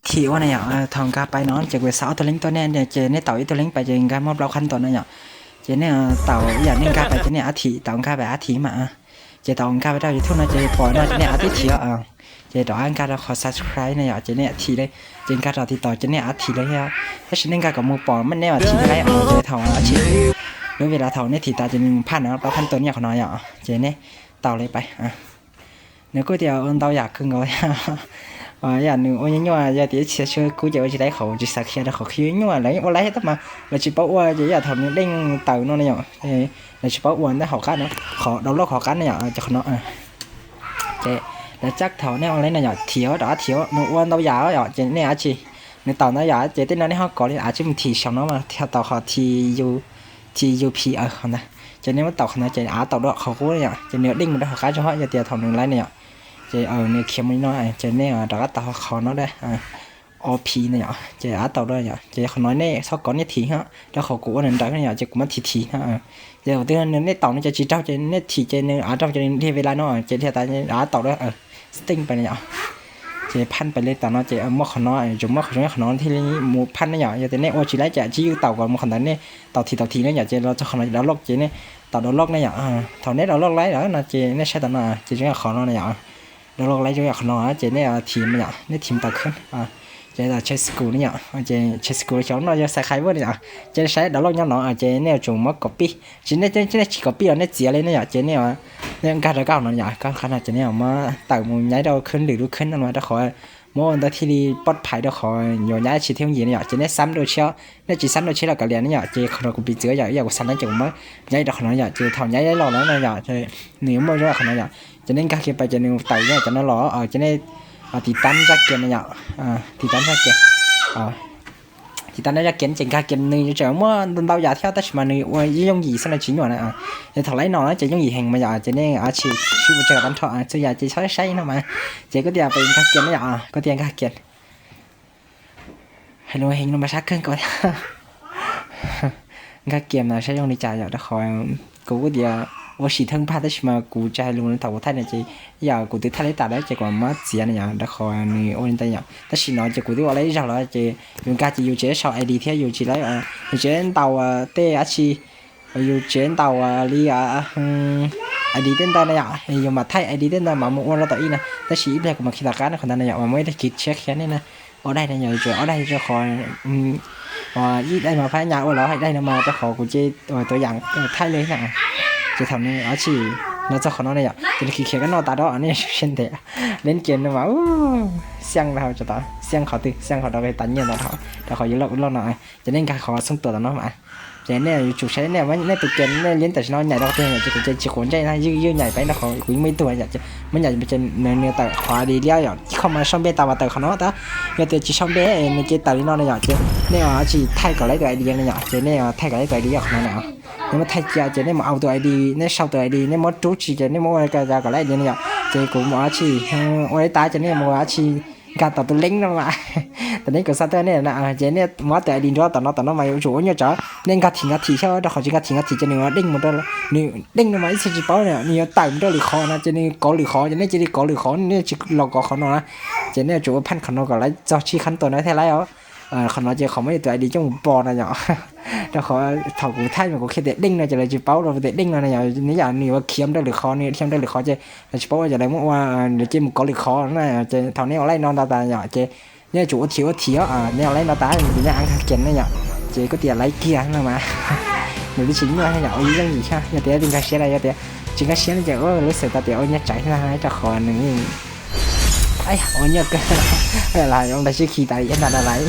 Thim ua na yom, thaum nkag pais no ces kuv xa ob tug leeb tuaj nej ces nej taus ib tug leeb pais ces nkag muaj plaub qhab tuas na yom. Ces nej taus ib yam nej nkag pais ces nej ab thim, taus nkag pais ab thim mas. Ces thaum nkag pais rau YouTube no ces pom no ces nej ab tib thim os. Ces rov qab nkag rau qhov subscribe na yom, ces nej ab thim li. Ces nkag rau TikTok ces nej ab thim li thiab. Tab sis nej nkag kom mus pom nej mam thim li os. Ces thaum ab thim, lub vim li thaum nej thim tas ces nws phaj na plaub qhab tuas na yom, qhov no yom. Ces nej taus li pais. Nws kuj tias ua ntau yam kawg nkaus thiab. Yam nws ua nyuaj nyuaj yog tias ib txhia xwb kub ces ua tsis tau qhov tsis xav qhia rau qhov qhia nyuaj lawv yeej ua laib thiab tab mas lawv tsis paub ua ces yam thaum nws deej tawm no na yom, lawv tsis paub ua ntawm hauv qab no, qhov download hauv qab na yom, ces qhov no. Ces lawv cab thaum nej ua li no yom, thim rov qab thim nws ua ntau yam yom, ces nej ab tsi, nws taus ntau yam ces tej no nej ho kov li ab tsi mus thim saum no mas thiaj tau qhov thim U P qhov ntawd. Ces nej muab taus qhov no ces av taus dua qhov qub yom, ces nws deej mus rau hauv qab tso yog tias thaum nws laib na yom. Ces nws khiav mus li no ces nej rov qab taus qhov no da, O P na yom, ces av taus dua yom, ces qhov no nej txhob kov nej thim rau qhov kuv ua nws nrawm na yom, ces kuv muab thim thim no. Ces thaum twg nej taus no ces tsis raug ces nej thim ces nws av raug ces nws dhia vim li no ces dhia tas av taus dua, steej pais na yom. Ces phaj pais li tam no ces muab qhov no, tsuas muab qhov zoo qhov no thiaj li mus phaj na yom, yog tias nej ua tsis laib ces tsis yeej taus kom mus qhov ntawd nej taus thim taus thim na yom, ces los txog qhov no ces download ces nej taus download na yom. Thaum nej download laib lawm no ces nej saib tam no ces zoo yam qhov no na yom. Download laib zoo yam qhov no ces nej thim yom, nej thim taus khwb. Ces thaum tshe school ne yom, ces tshe school xyov no yog xav qhia ua ne yom, ces saib download nyob no ces nej yuav tsum muab copy. Tsis, nej tsis copy los nej txiav li ne yom, ces nej, nej nkag rau kab no yom, kab qab no ces nej muab tawm mus nyaib rau khwb lwm lub khwb no rau qhov muab ua ntawd thiaj li pov phais rau qhov yuav nyaib tsis thiab yooj yim ne yom, ces nej xab dua tshiab, nej tsis xab dua tshiab los kav liam ne yom, ces qhov no kuv piv txwv yom, ib yam kuv xav na ces kuv muab nyaib rau qhov no yom, ces thaum nyaib los lawm na yom, nws yuav muaj zoo qhov no yom, ces nej nkag kiag pais ces nws tawm yom, cov no los ces nej tiv tab zaj kiag na yom, tiv tab zaj kiag. Tiv tab zaj kiag ces nkag kiag nws tseem muaj ntau yam thiab tab sis mas nws ua yooj yim xwb no tsis nyuaj na. Ces thaum laib no ces yooj yim heev mas yom, ces nej ab tsi sib ua tsaug tab nrho txhua yam ces txhob saib no mas. Ces kuv tias pais nkag kiag na yom, kuv tias nkag kiag. Hais lus heev no mas sab kawg nkaus thiab. Nkag kiag mas saib zoo li cas yom, rau qhov kuv kuj tias ua sim thawj npag tab sis mas kuv tsis hais lus thaum kuv thaij no ces yam kuv twb thaij li tas lawm ces kuv muab txiav na yom, rau qhov nws ua li ntawd yom, tab sis no ces kuv twb ua laib zaug lawm ces yus nkag ces yus tseem sau I D thiab yus tsis laib, yus tseem ntaus tej ab tsi, yus tseem ntaus li I D tej ntawd na yom, yus mam thaij I D tej ntawd mas mus ua rau tom ib na, tab sis ib pliag kuv mam khi tom qab no qhov ntawd na yom, mas muaj ib tag kis tshiab qhia nej na. Ob daim no yom, tsuas ob daig rau qhov ib daig mas phab nyas ua los hais daig no mas rau qhov kuv ces tuav yam thaij li na. Ces thaum nws ab tsi no txog qhov no na yom, ces nws khiav khiav kab no tas rau nej sawv daws ntes. Leej kiag no mas xiaj rau tod, xiaj qhov twg, xiaj qhov rau tas nyiaj ntawd rau qhov yuav loj loj no. Ces nej nkag qhov xoob tuas tom no mas. Ces nej yuav tsum saib nej, nej tus kiag nej liab tam sim no nyaim rau qhov twg yom, ces kuv ces tsis quav ntsej na, yeej yeej nyaim peb rau qhov kuv yeej muaj ib tug yom, ces muab nyaim ces nws tawm qhov I D liab yom, ib qho mas sau npe tas mas tawm qhov no tab, yog tias tsis sau npe nws ces tawm li no na yom, ces nej tsis thaij kom laib tus I D na yom, ces nej thaij kom laib tus I D yom qhov no na. Nej muab thaij cia ces nej mus au tus I D, nej sau tus I D, nej muab rub tsis ces nej muab ua kom laib I D na yom, ces kuv mus ab tsi ua li tas ces nej mus ab tsi nkag tau tus leeb no mas. Tam nej kuv xa tuaj nej na, ces nej muab tus I D nrog tom no tom no mas yuav tsum ua nyuaj tsawv, nej nkag thim nkag thim xwb, rau qhov tsis nkag thim nkag thim ces nws deej mus rau, nws deej no mas ib txhia tsis paub nws yuav tawm mus rau lwm qhov no ces nws kov lwm qhov ces nej cia li kov lwm qhov, nej tsis los kov qhov no na. Ces nej yuav tsum ua phaj qhov no kom laib txog tsib qhab tuas no thiaj laib os. Qhov no ces qhov muab yus tus I D coj mus pov na yom. Rau qhov thaum kuv thaij mas kuv qhia tias deej no ces lawv tsis paub rau tias deej no na yom, nws yam nws yuav khiav mus rau lwm qhov, nws khiav mus rau lwm qhov ces lawv tsis paub ces lawv muab ua, lawv cia mus kov lwm qhov na. Ces thaum nej ua laij no ntau tas yom ces nej yuav tsum ua thim ua thim os, nej ua laij no tas ces nej nkag kiag ne yom, ces kuj tias laib kiag no mas. Nws twb tsis nyuaj yom, ua yooj yim thiab, yog tias nkag siab na, yog tias tsis nkag siab no ces lub xeem tas tias ua nyuaj tsawv thiab rau qhov nws ua nyuaj kawg. Los ntawd sib khi tas ib ntag lais.